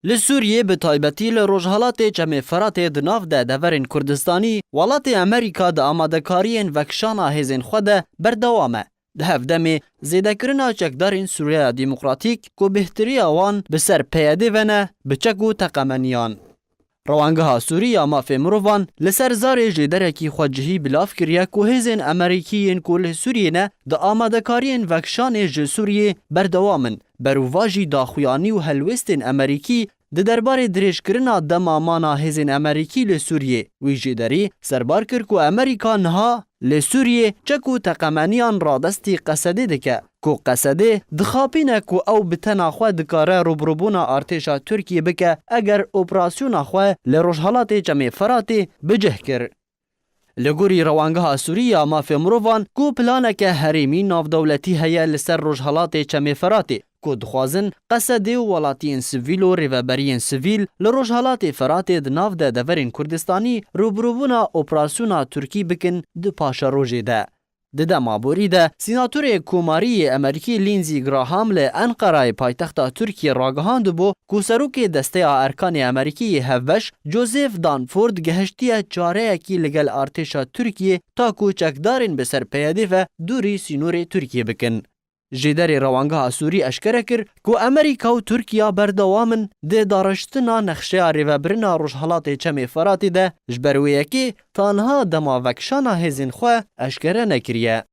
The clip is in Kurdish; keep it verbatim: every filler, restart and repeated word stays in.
Li Sûriyê, bi taybetî li rojhelatê Çemê Firatê di nav de deverên Kurdistanî, welatê Amerîka di amadekariyên vekişana hêzên xwe de berdewam e. Di hevdemê zêdekirina çekdarên Sûriyeya Demokratîk ku bêhtiriya wan bi ser P Y D ve ne, bi çek û teqemeniyan. Rewangeha Sûrî ya Mafê Mirovan li ser zarê jêderekî xwecihî bilav kiriye ku hêzên Amerîkî yên ku li Sûriyê ne di amadekariyên vekişanê ji Sûriyê berdewam in. Berûvajî daxuyanî û helwêstên Amerîkî di derbarê dirêjkirina dema mana hêzên Amerîkî li Sûriyê. Wî jêderî serbar kir ku Amerîka niha li Sûriyê çek û teqemeniyan radestî Qesedê dike, ku Qesedê dixapîne ku ew bi tena xwe dikare rûbirûbûna artêşa Tirkiyê bike eger operasyona xwe li rojhelatê Çemê Firatê bi cih kir. Li gorî Rewangeha Sûrî ya Mafê Mirovan, ku planeke herêmî navdewletî heye li ser rojhelatê Çemê Firatê, ku dixwazin Qesedê û welatiyên sivîl û rêveberiyên sivîl li rojhelatê Firatê di nav de deverên Kurdistanî rûbirûbûna operasyona Tirkî bikin di paşerojê de. Di dema borî de, sînatorê Komarî yê Amerîkî Lindsey Graham li Enqerayê paytexta Tirkiyê ragihandibû ku serokê Desteya Erkanê Amerîkî yê Hevbeş, Joseph Dunford, gehiştiye çareyekî li gel artêşa Tirkiyê ta ku çekdarên bi ser P Y D ve dûrî sînorê Tirkiyê bikin. Jêderê Rewangeha Sûrî eşkere kir ku Amerîka û Tirkiya berdewam in di dareştina nexşeya rêvebirina Rojhelatê Çemê Firatê de, ji ber wê yekê ta niha dema vekişana hêzên xwe eşkere nekiriye.